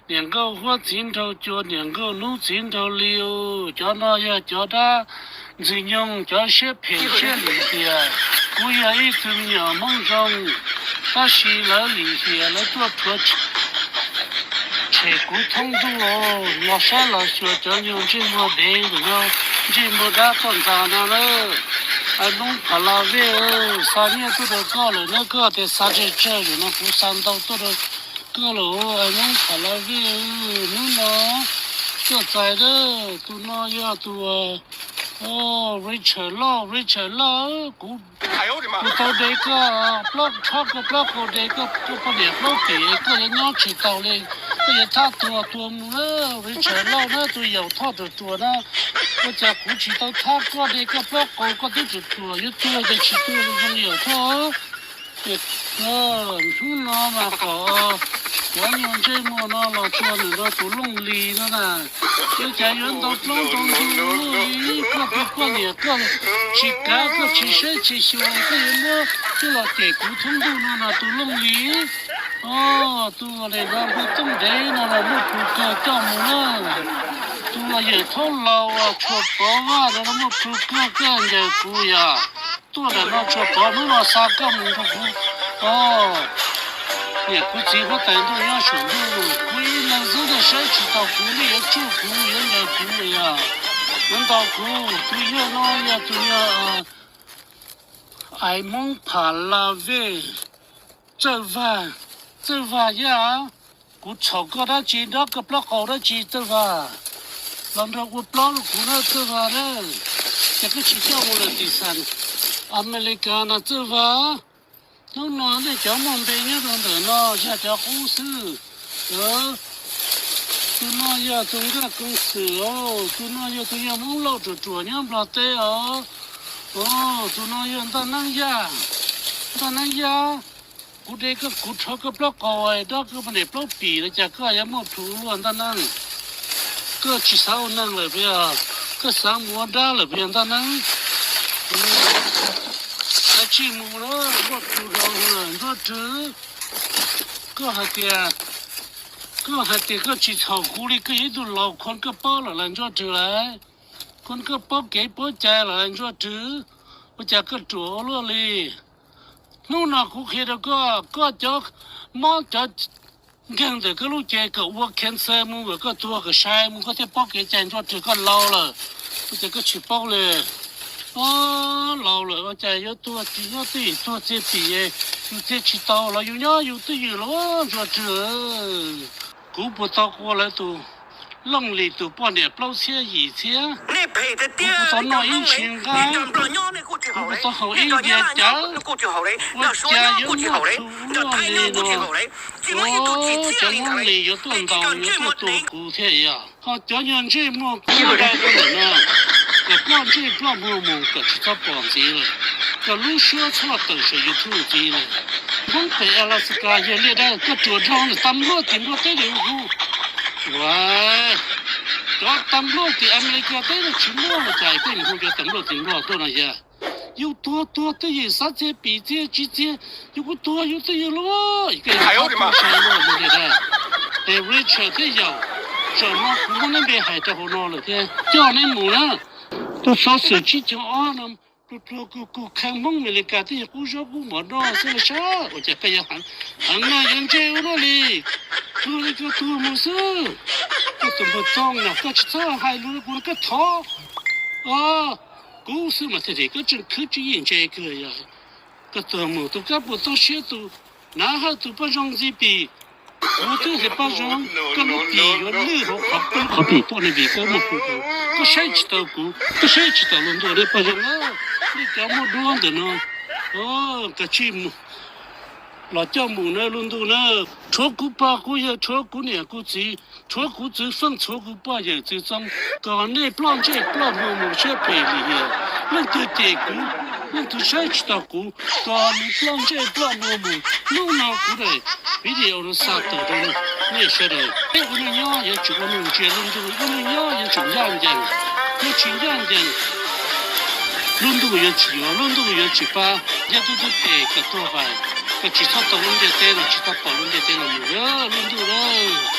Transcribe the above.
Niam nkauj huab txiv nraug cua, niam nkauj hnub txiv nraug li. Cov no yog cov dab ntxwg nyoog, cov siab phem siab lim hiam. Kuv yog ib tug me nyuam Hmoob zoo, tab sis lawv lim hiam, lawv tuaj rhuav tshem kuv thoob ntuj. Los saib los xyuas cov nyuag ntsej muag dev ntawm no, ntsej muag dab tuaj ntxas no na. Ais Hmoob Pha La Vej, xa nyiaj tuaj rau koj lawm na, koj tias xa tsawg tsawg, nim no kuv xa ntau tuaj rau koj lawm, Ais Hmoob Pha La Vej. Hnub no tuaj txais na, tus no yog tus Richard Lauj, Richard Lauj, kuv, kuv tau de koj plaub, rho koj plaub qau, de koj poj niam plaub pim, koj yuav nyob tsis tau li, koj yuav thab tuag tuag mus na. Richard Lauj na, tus yaum thoj ruam ruam na, ua cas kuv tsis tau thab koj, de koj plaub qau koj twb ruam ruam, yuav tuag ces tsis tuag zoo li yaum thoj. Hnub no mas kom cov nyuag ntsej muag no los txog ntawm no tus Looj Lis no na, ua cas yuav ntau plaub ntau ntug li, koj tus poj niam koj tsis kav, koj tsis saib tsis xyuas, koj yuav muab coj los cem kuv thoob ntuj no na tus Looj Lis. Tus nim no npua tooj ntev no los muaj plhus kawg coj mus na. Tus los yawm thaub laus Tshua Pov Vaj no muaj plhus kawg, koj ncaws kuv yom. Tuaj ntawm no Tshua Pov, hnub no xa koj mus nrog kuv, niam kuv txiv huab tais ntuj nyob saum ntuj, kuv ib leeg xwb nej saib tsis taus kuv, nej yuav tsuj kuv, yuav ncaws kuv yom, yuav ntaus kuv. Tus yawg no yog tus yawg Ais Hmoob Pha La Vej, Txawj Vaj, Txawj Vaj yaj, kuv txhaum koj dab tsi, dob koj plaub qau dab tsi Txawj Vaj? Los nrog ua plaub rau kuv na Txawj Vaj na. Ces koj tsis coj mus lawm tim xas Amelikas no Txawj Vaj. Hnub no nej cov muaj npe nyob rau ntawm no yog cov qub xwb. Tus no yog tus nkaj koos xwm os, tus no yog tus yawg Hmoob Lauj ruam ruam nyob Nplog teb os. Tus no yog Ntaj Neeb Yaj, Ntaj Neeb Yaj. Kuv de koj, kuv rho koj plaub qau, dob koj poj niam plaub pim los cas koj yuav muaj plhus luaj Ntaj Neeb? Koj tsis xav ua neeg lawm puas yog? Koj xav mus ua dab lawm puas yog Ntaj Neeb? Kav tsij mus na, muaj plhus dhau lawm Ntsuab Rwg. Koj hais tias, koj hais tias koj tsis txhaum kuv li, koj yog ib tug laus, khuv koj paub lawm las Ntsuab Rwg lauj, khuv koj paub kev paub cai lawm las Ntsuab Rwg, ua cas koj ruam ua luaj li? Hnub no kuv qhia rau koj, koj cov mob cov nkeeg ntawm koj lub cev kom ua cancer mus, kom koj tuag kom sai mus, koj thiaj paub kev cai Ntsuab Rwg, koj laus lawm. Ua cas koj tsis paub li? Laus lawm ua cas yuav tuag tsis nyob twj ywm, tuag txiag pim, yus txiag tsis tau los yus nyob yus twj ywm los Ntsuab Rwg. Kuv puas tau ua lawv tus Looj Lis tus poj niam plaub txhiab yim txhiab? Kuv puas tau noj ib ntshis nqaij? Kuv puas tau haus ib diav cawv? Ua cas yuav muaj plhus luaj li no? Cov Looj Lis yuav tuaj ntaus, yuav tuaj tua kuv thiab yog? Ho cov nyuag ntsej muag kuv dai rau ntawm no, kom ploj ntsej ploj muag mus kom tsis txhob pom ntxiv lawm, kom lub suab txhob los tawm saum YouTube ntxiv lawm. Hmoob pem Alaska yog liaj dab, koj ruam dhau ntawm tas npluaj tim Nplog teb li hu. Ua, cov tas npluaj tim Amelikas teb no tsis muaj los cas koj hu cov tas npluaj tim Nplog tuaj no yog? Yus tuag tuag twj ywm, xav txiag pim txiag tsis txiag, yus kuj tuag yus twj ywm lauj. Koj yuav txhob tuag sai luaj li dab. Es Richard thiab Yaum, zaum no kuv muab neb npe hais rau hauv no lawm thiab coj neb mus na. Tus xov xwm tsib caug ob no pluag pluag kug kug kheej Hmoob Amelikas twb yog qub zaub qub mov noj xwb sab, ua cas koj yuav heev na, yuav ntse ua luaj li. Tuag li koj tuag mus xwb. Koj tus npawg Txooj no koj tsis txhob hais lus rau kuv, koj thov kuv xwb mas thiaj li koj tseem khwv tswv yim ntse kawg yog. Koj tuag mus tus kab puas txoj siab tus nav hawj tus poj zoo ntxi pim. Kuv twb hais poj zoo, koj lub pim yuav lwj hauv qhov, koj lub qhov pim tuaj ne vim koj muaj plhus dhau. Koj saib tsis taus kuv, koj saib tsis taus lub ntuj ne poj zoo na. Nej cov muaj duab ntawm no, koj tsij mus los coj mus na lub ntuj na. Tshuav kuv pog kuv yawg, tshuav kuv niam kuv txiv, tshuav kuv txwv feej, tshuav kuv poj yawm txwv txoob, kom nej ploj ntsej ploj muag mus siab phem lim hiam. Leej twg cem kuv, leej twg saib tsis taus kuv, kom nws ploj ntsej ploj muag mus. Hnub no kuv daim video no xa tawm rau nej sawv daws. Peb ua neej nyob yuav tsum ua neeg ntsia lub ntuj, ua neej nyob yuav tsum ncaj ncees. Yog tsis ncaj ncees, lub ntuj yuav tsis yuav, lub ntuj yuav tsis pab. Yog tus twg phem kom tuag pais, kom tsis txhob tau lub ntiaj teb no, tsis txhob pom lub ntiaj teb no mus lub ntuj na.